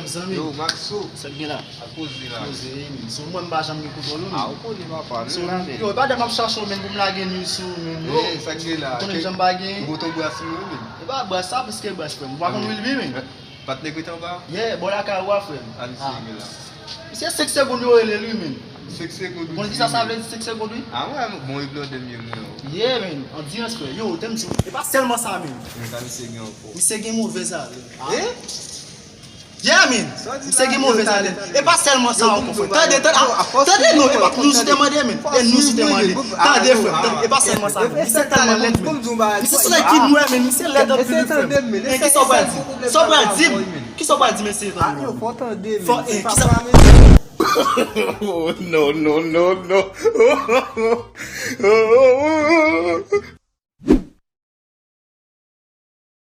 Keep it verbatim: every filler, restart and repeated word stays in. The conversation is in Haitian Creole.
Zanmi, Yo, Maxo, sa k gen la? A koze la. Koze, men. Sou mwen, m pa janm gen kontwòl ou, Ah, men. Ou konnen papa, nou Sou la, men. Yo, e pa de m ap chache w, men, pou m lage nwi sou ou, men. Yo, Eh, Sa k gen la? Ou konnen Ke- jan m pa gen. Ou bote yon bras sou mwen, men. E pa bras, sa plis ke bras, frè m. Ou pa konn Wilby, men. Patnè kite anba? Yeah, bò lakay ou a, frè m. Al Ah. Seyè la. Misye senk segonn yo rele li, men. Senk segonn. Ou konn ki sa sa vle di senk segonn, wi? Ah, mwen, bon, e blòdè m ye, mwen. Yeah, men. Andirans, frè. Yo, te m di w, e pa sèlman sa, men. Mwen ka misye gen anpò. Misye gen move sa, men. Eh? Yeah, men. Sa di Misye la, gen yo, move sa, tande, men. tande. E pa sèlman sa, Yo, ankò, pou frè. m Tande, di tande. a fòs Tande, li non, e mwen, pa nou sou te mande, men. E nou sou te mande. Tande, frè. Tande, e pa sèlman sa, men. Misye sou lè ki nou, men. Misye lè tande li, frè m. Men ki sa w pral di? Sa w pral di m? Ki sa w pral di, mesye? Tande, men. Fò, eh, ki sa? Oh, no, no, no, no.